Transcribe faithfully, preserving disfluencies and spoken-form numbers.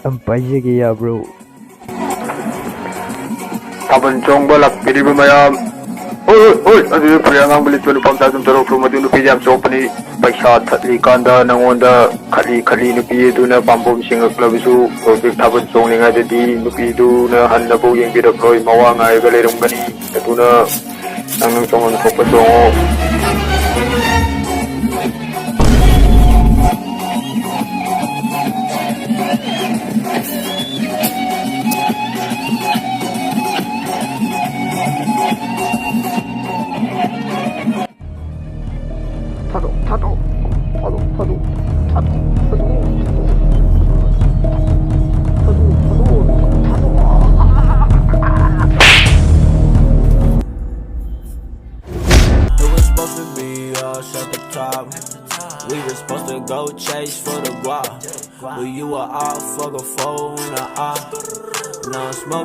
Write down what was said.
ꯑꯝ ꯄꯥꯏꯖꯒꯦ ꯌꯥꯕ꯭ꯔꯣ? ꯊꯥꯕꯜ ꯆꯣꯡꯕ ꯂꯥꯛꯄꯤꯔꯤꯕ ꯃꯌꯥꯝ, ꯍꯣꯏ, ꯍꯣꯏ, ꯍꯣꯏ, ꯑꯗꯨꯗꯤ ꯐꯨꯔꯤꯠ ꯑꯉꯥꯡꯕ ꯂꯤꯠꯄ ꯅꯨꯄꯥ ꯃꯆꯥ ꯁꯨꯝ ꯆꯠꯂꯣ꯫ ꯃꯗꯨ ꯅꯨꯄꯤꯗꯤ ꯌꯥꯝ ꯆꯣꯞꯄꯅꯤ꯫ ꯄꯩꯁꯥ ꯊꯠꯂꯤꯀꯥꯟꯗ ꯅꯪꯉꯣꯟꯗ ꯈꯠꯂꯤ ꯈꯠꯂꯤ ꯅꯨꯄꯤ ꯑꯗꯨꯅ ꯄꯥꯝꯕꯣꯝ ꯁꯤꯡꯉꯛꯂꯕꯁꯨ ꯍꯧꯖꯤꯛ ꯊꯥꯕꯜ ꯆꯣꯡꯂꯤꯉꯩꯗꯗꯤ ꯅꯨꯄꯤꯗꯨꯅ ꯍꯟꯅꯕꯨ ꯌꯦꯡꯕꯤꯔꯛꯂꯣꯏ, ꯃꯋꯥ ꯉꯥꯏꯔꯒ ꯂꯩꯔꯝꯒꯅꯤ꯫ ꯑꯗꯨꯅ ꯅꯪ ꯅꯪ ꯆꯣꯡꯐꯝ ꯊꯣꯛꯄ ꯆꯣꯡꯉꯣ꯫ ꯊꯥꯗꯣꯛ ꯊꯥꯗꯣꯛ ꯊꯥꯗꯣꯛ ꯊꯥꯗꯣꯛ ꯊꯥꯗꯣꯛ ꯊꯥꯗꯣꯛ ꯊꯥꯗꯣꯛ ꯊꯥꯗꯣꯛ ꯊꯥꯗꯣꯛ It was supposed to be us at the top. We were supposed to go chase for the guap. But you were out for the four and a eye. Now I'm smoking.